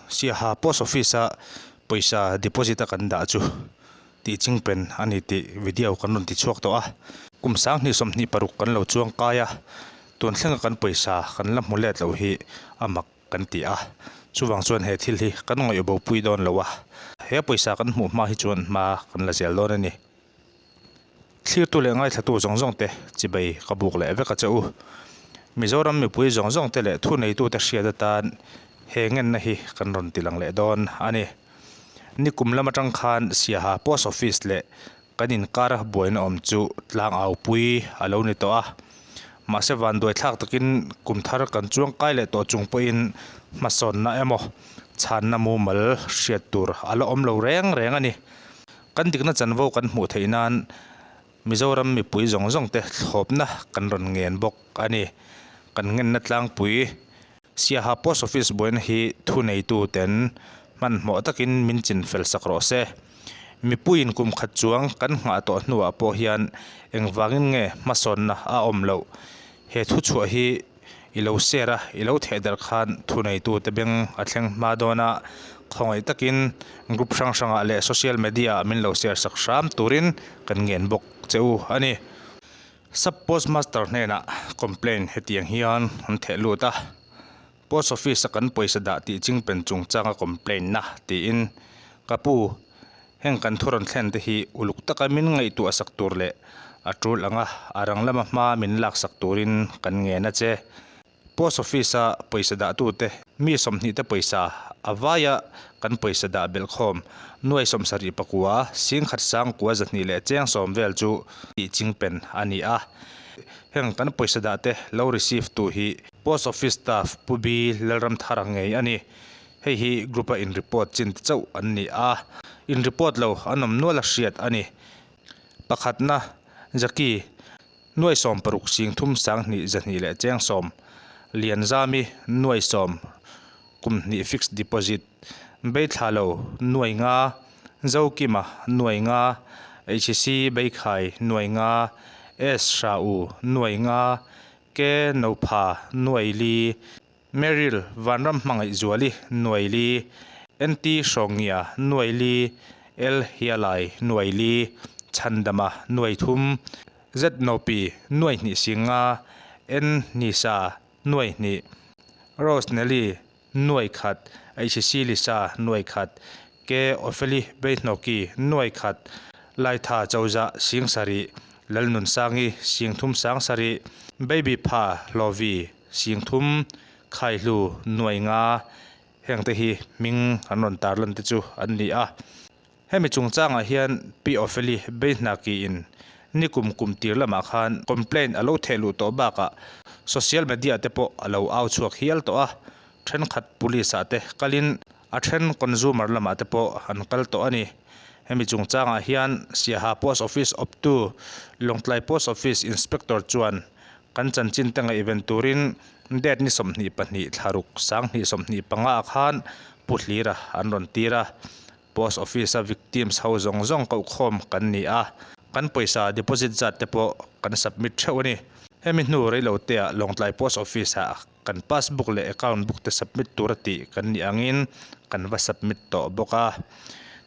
Siaha Post Office a pawisa deposit a kan dah chu tih chingpen a ni tih video kan rawn ti chhuak tawh a. Kum 2026 kan lo chuang kai a, tun thlenga kan pawisa kan la hmu let loh hi a mak kan ti a. Chuvang chuan he thil hi kan ngawih bopui dawn lo a, he pawisa kan hmuh hma hi chuan hma kan la zel dawn a ni. Thlirtu leh ngaithlatu zawng zawng te chibei ka buk leh vek a che u. Mizoram mipui zawng zawng te leh thuneitute hriat atan he ngenna hi kan rawn ti lang leh dawn a ni. Nikum lam atang khan Siaha Post Office leh kan inkar buaina awm chu tlang aupui a lo ni tawh a. Mahse vanduai thlak takin kum thar kan chuang kai leh tawh chung pawhin hmasawnna emaw chhanna mumal hriat tur a la awm lo reng reng a ni. Kan dikna chanvo kan hmuh theih nan Mizoram mipui zawng zawng te thlawpna kan rawn ngen bawk a ni. Kan ngenna tlangpui Siaha Post Office buaina hi thuneitu ten hmanhmawh takin min chin fel sak rawh se. Mipuiin kum khat chuang kan nghah tawh hnuah pawh hian engvangin nge hmasawnna a awm loh? He thuchhuah hi I lo share a, i lo theh der khan thuneitute beng a thleng hma dawn a, khawngaih takin group hrang hrangah leh social media ah min lo share sak hram turin kan ngen bawk che u a ni. Sub Post Master hnenah complaint hetiang hian an theh lut a, Post Office a kan pawisa dah tih chingpen chungchanga complaint na tiin ka pu Heng kan thu rawn thlen te hi uluk taka min ngaihtuah sak tur leh a tul anga a rang lama hma min lak sak turin kan ngen a che. Post Office a pawisa dahtute mi 20 te pawisa a vaia kan pawisa dah belh khawm nuai 79 singkhat sangkua 200 leh cheng sawm vel chu tih chingpen a ni a. Heng kan pawisa dah te lo receive tu hi Post Office staff Pu B Lalramthara ngei a ni. Hei hi group a in report chin te chauh an ni a, in report lo an awm nual a hriat a ni. Pakhatna, Jackie, nuai 60 sing thum 20 200 leh cheng sawm, Lianzami, nuai sawm kum hnih fixed deposit, Beithla lo, nuai nga, Zokima, nuai nga, HC Beikhai, nuai nga, S Hra U, nuai nga, K Nopha, nuai li, Meryl Vanram Hmangaihzuali Nuaili, NT Hrawngia Nuaili, L Hialai Nuaili, Chhandama Nuaithum, Z Nopi Nuaihnih Singa, N Nisa Nuaihnih, Rose Nelly Nuaikhat, HC Lisa Nuaikhat, K Opheli Beihnawki Nuaikhat, Laitha Chozah Singsarih, Lalnunsangi Singthum Sangsarih, Baby Pha Hlovi 30 khaihlu nuai nga hengte hi hming an rawn tarlan te chu an ni a. Hemi chungchangah hian Pi Opheli Beihnaki in nikum kum tir lamah khan complaint a lo theh luh tawh bakah social media te pawh a lo au chhuak hial tawh a, thenkhat police ah te kalin a then consumer lamah te pawh an kal tawh a ni. Hemi chungchangah hian Siaha Post Office awptu Lawngtlai Post Office Inspector chuan Kan chanchin te ngaihven turin date ni 22 thla ruk 2025 ah khan Pu Hlira an rawn tir a, Post Office a victims ho zawng zawng kohkhawm kan ni a, kan pawisa deposit zat te pawh kan submit theuh a ni. Hemi hnu reilo te ah Lawngtlai Post Office ah kan passbook leh account book te submit tura tih kan nih angin kan va submit tawh bawk a.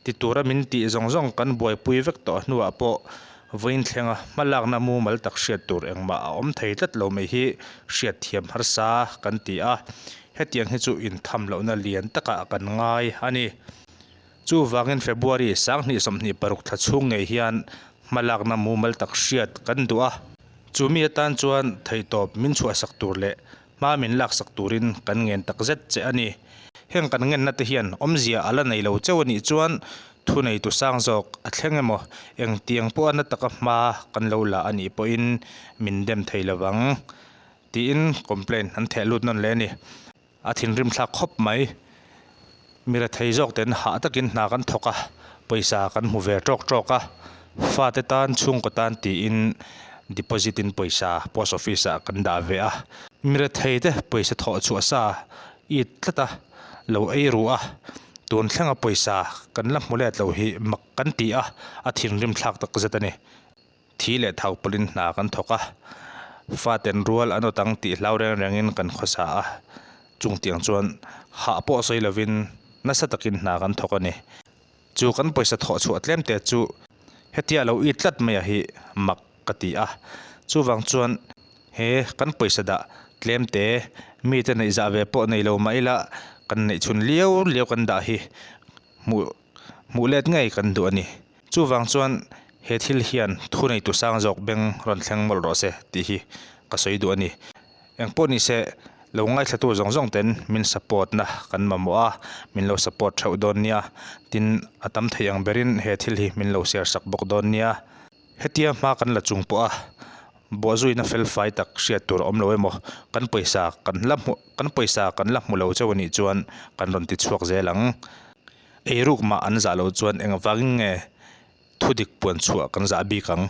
Ti tura min tih zawng zawng kan buaipui vek tawh hnuah pawh Vawiin thlenga hmalakna mumal tak hriat tur engmah a awm thei tlat lo mai hi hriatthiam harsa kan ti a, hetiang hi chu intham lohna lian takah kan ngai a ni. Chuvangin February 2026 thla chhung ngei hian hmalakna mumal tak hriat kan duh a, chumi atan chuan theihtawp min chhuahsak tur leh hma min laksak turin kan ngen takzet che a ni. Heng kan ngenna te hian awmzia a la nei lo cheu a nih chuan thuneitu sang zawk a thleng emaw engtiang pawh a na taka hma kan lo la a nih pawhin min dem thei lo vang tiin complaint an theh lut nawn leh a ni. A thinrim thlak khawp mai. Mi rethei zawk ten hah takin hna kan thawk a, pawisa kan hmu ve tawk tawk a, fate tan chhungkaw tan tiin deposit in pawisa post office ah kan dah ve a. Mi rethei te pawisa thawh chhuah sa it tlat a, lo ei ru a, tun thlenga pawisa kan la hmu let lo hi mak kan ti a, a thinrim thlak tak zet a ni. Thi leh thau pawlhin hna kan thawk a, Faten rual an awt ang tih hlau reng rengin kan khawsa a, chungtiang chuan hah pawh sawi lovin nasa takin hna kan thawk a ni. Chu kan pawisa thawh chhuah tlem te chu hetia lo it tlat mai a hi mak ka ti a. Chuvang chuan he kan pawisa dah tlem te mite neih zah ve pawh nei lo mah ila kan neih chhun liau liau kan dah hi hmuh hmuh let ngei kan duh a ni. Chuvang chuan he thil hian thuneitu sang zawk beng rawn thleng mawlh rawh se tih hi ka sawi duh a ni. Eng pawh ni se, lo ngaithlatu zawng zawng ten min support na kan mamawh a, min lo support theuh dawn nia. Tin, a tam thei ang berin he thil hi min lo share sak bawk dawn nia. Hetia hma kan la chung pawh a, bawhzuina fel fai tak hriat tur a awm lo emaw, kan pawisa kan la hmu kan pawisa kan la hmu lo chauh a nih chuan kan rawn ti chhuak zel ang. Eiruk mah an zah loh chuan engvangin nge thudik puan chhuah kan zah bik ang?